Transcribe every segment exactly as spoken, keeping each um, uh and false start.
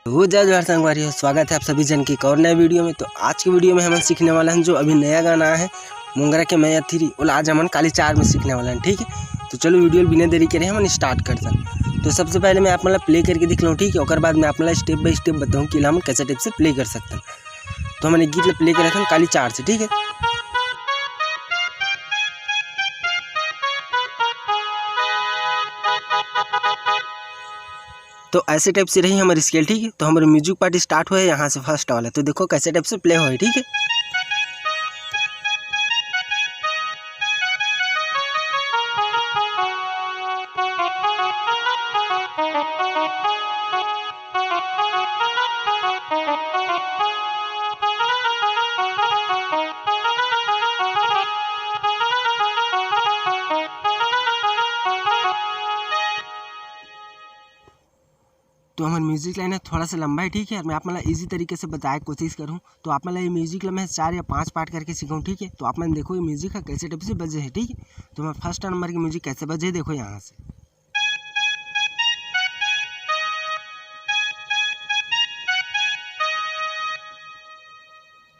हो जय जोहार संगवारी हो, स्वागत है आप सभी जन के एक और नए वीडियो में। तो आज के वीडियो में हमन सीखने वाला हन जो अभी नया गाना आया है मोंगरा के मैया थ्री, ओला आज हमन काली चार में सीखने वाला हन, ठीक है। तो चलो वीडियो बिना देरी करे हमन स्टार्ट करथन। तो सबसे पहले मैं आप मन ला प्ले करके दिखलाऊँ, ठीक है, ओकर बाद मैं आप मन ला step by step बताऊँ कि एला हमन कैसे टाइप से प्ले कर सकथन। तो हमन एक गीत ला प्ले करथन काली चार से, ठीक है। तो ऐसे टाइप से रही हमर स्केल, ठीक है। तो हमर म्यूजिक पार्ट स्टार्ट होए यहाँ से फर्स्ट वाला, तो देखो कैसे टाइप से प्ले होए, ठीक है। तो हमर म्यूजिक लाइन है थोड़ा सा लंबा है, ठीक है। मैं आप मन ला ईजी तरीके से बताए के कोशिश करूँ। तो आप मन ला ये म्यूजिक ला मैं चार या पाँच पार्ट करके सिखाऊँ, ठीक है। तो आप मन देखो ये म्यूजिक है कैसे टाइप से बजे है, ठीक है। तो हमर फर्स्ट नंबर के म्यूजिक कैसे बजे है, देखो यहाँ से।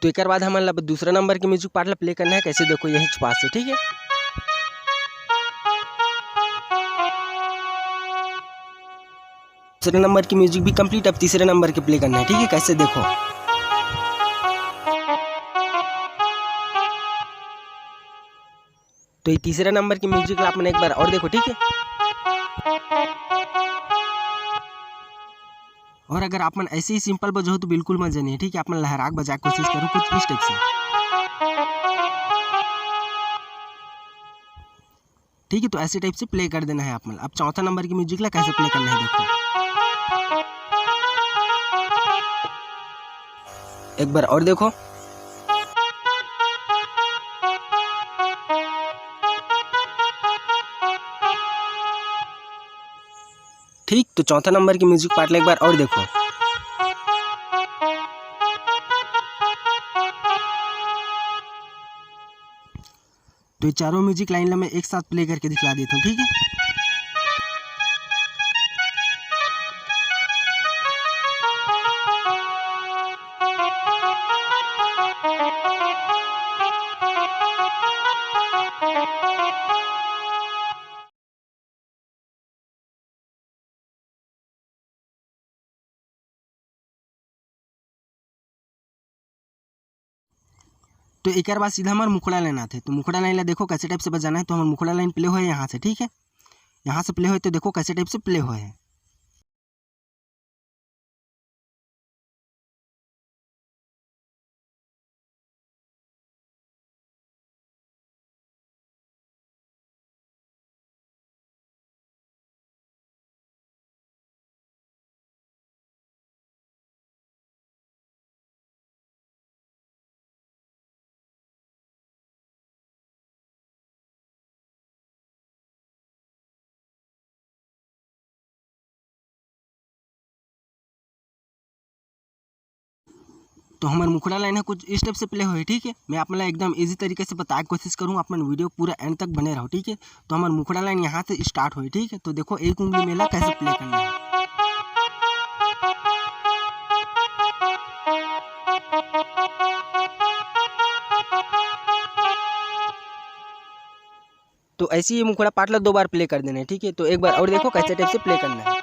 तो एकर बाद हमन ला दूसरा नंबर के म्यूजिक पार्ट ला प्ले करना है, कैसे देखो यही पास से, ठीक है। दूसरे नंबर की म्यूजिक भी कंप्लीट, अब तीसरे नंबर के प्ले करना है, ठीक है, कैसे देखो। तो ये तीसरे नंबर की म्यूजिक ला आप मन एक बार और देखो, ठीक है। और अगर आप मन ऐसे ही सिंपल बजाओ तो बिल्कुल मजा नहीं है, ठीक है। आप मन लहरा के बजा के कोशिश करो कुछ इस टाइप से, ठीक है। तो ऐसे टाइप से प्ले कर देना है आप मन। अब चौथा नंबर की म्यूजिक ला कैसे प्ले करना है देखो। एक बार और देखो। ठीक, तो चौथा नंबर की म्यूजिक पार्ट ला एक बार और देखो। तो ये चारों म्यूजिक लाइन ला मैं एक साथ प्ले करके दिखला देता हूँ, ठीक है। तो एकर बाद सीधा हमर मुखड़ा लाइन आथे। तो मुखड़ा लाइन ला देखो कैसे टाइप से बजाना है। तो हमर मुखड़ा लाइन प्ले होए यहाँ से, ठीक है, यहाँ से प्ले होए। तो देखो कैसे टाइप से प्ले होए है। तो हमर मुखड़ा लाइन है कुछ इस टाइप से प्ले होए, ठीक है। मैं आप मन ला एकदम ईजी तरीके से बताए के कोशिश करूँ, आप मन वीडियो पूरा एंड तक बने रहो, ठीक है। तो हमर मुखड़ा लाइन यहाँ से स्टार्ट होए, ठीक है। तो देखो एक उंगली में ला कैसे प्ले करना है। तो ऐसे ही मुखड़ा पार्ट ला दो बार प्ले कर देना है, ठीक है। तो एक बार और देखो कैसे टाइप से प्ले करना है।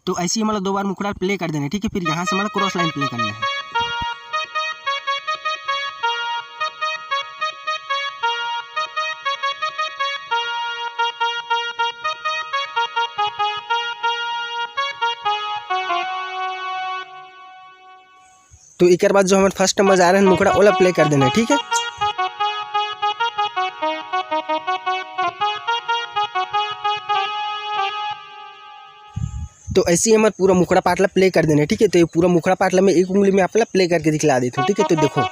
तो ऐसे ही मतलब दो बार मुखड़ा प्ले कर देना है, ठीक है। फिर यहाँ से मतलब क्रॉस लाइन प्ले करना है। तो एकर बाद जो हमर फर्स्ट नंबर जा रहे हैं मुखड़ा, ओला प्ले कर देना है, ठीक है। तो ऐसे ही हमर पूरा मुखड़ा पार्ट ला प्ले कर देना है, ठीक है। तो ये पूरा मुखड़ा पार्ट ला मैं एक उंगली में आप ला प्ले करके दिखला देता हूँ, ठीक है। तो देखो।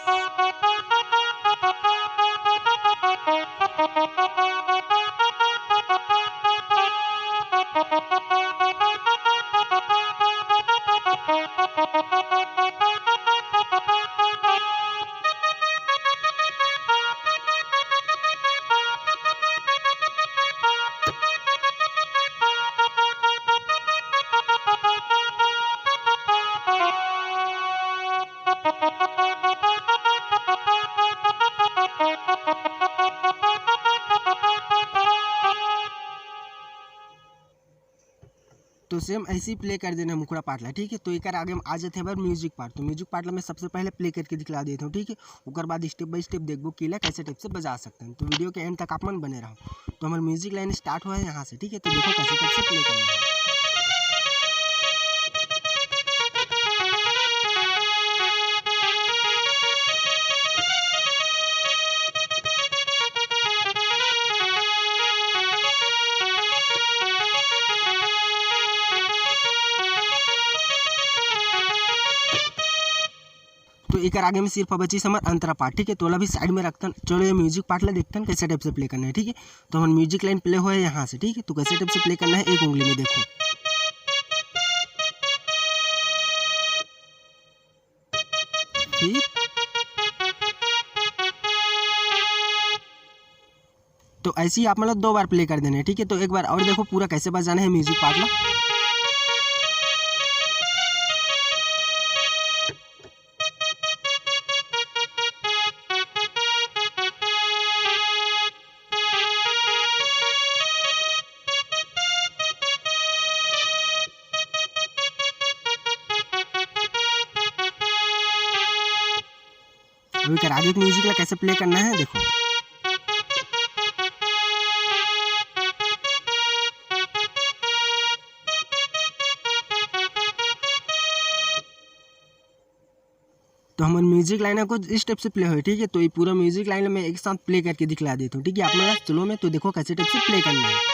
तो सेम ऐसे ही प्ले कर देना है मुखड़ा पार्ट ला, ठीक है। तो एकर आगे हम आ जाते हैं बार म्यूजिक पार्ट। तो म्यूजिक पार्ट ला मैं सबसे पहले प्ले करके दिखला देता हूँ, ठीक है। ओकर बाद स्टेप बाय स्टेप देखबो कि ला कैसे टाइप से बजा सकते हैं। तो वीडियो के एंड तक आप मन बने रहो। तो हमारे म्यूजिक लाइन स्टार्ट हुआ है यहाँ से, ठीक है। तो देखो कैसे टाइप से प्ले करना है। तो एकर आगे में सिर्फ बचिस हमर अंतरा पार्ट, ठीक है। तो ओला भी साइड में रखथन। चलो ये म्यूजिक पार्ट ला देखथन कैसे टाइप से प्ले करना है, ठीक है। तो हमर म्यूजिक लाइन प्ले होए यहाँ से, ठीक है। तो कैसे टाइप से प्ले करना है एक उंगली में देखो। फिर तो ऐसे ही आप मतलब दो बार प्ले कर देना है, ठीक है। तो एक बार और देखो पूरा कैसे बजाना है म्यूजिक पार्ट ला। अभी करा देते म्यूजिक ला कैसे प्ले करना है, देखो। तो हमर म्यूजिक लाइन कुछ इस टाइप से प्ले होए, ठीक है। तो ये पूरा म्यूजिक लाइन मैं एक साथ प्ले करके दिखला देता हूँ, ठीक है। आप लोग स्लो में तो देखो कैसे टाइप से प्ले करना है।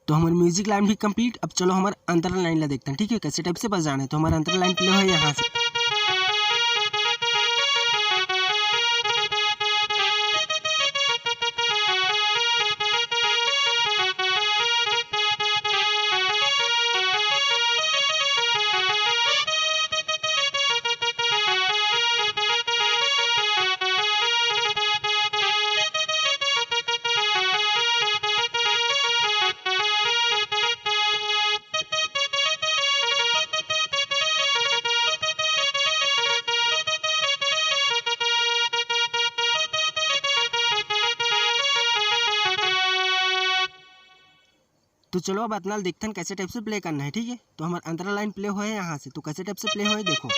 तो हमर म्यूजिक लाइन भी कंप्लीट। अब चलो हमर अंतरा लाइन ला देखथन, ठीक है, कैसे टाइप से बजाना है। तो हमर अंतरा लाइन प्ले होए यहाँ से। तो चलो अब अतना ल देखथन कैसे टाइप से प्ले करना है, ठीक है। तो हमर अंतरा लाइन प्ले होए यहाँ से, तो कैसे टाइप से प्ले होए देखो।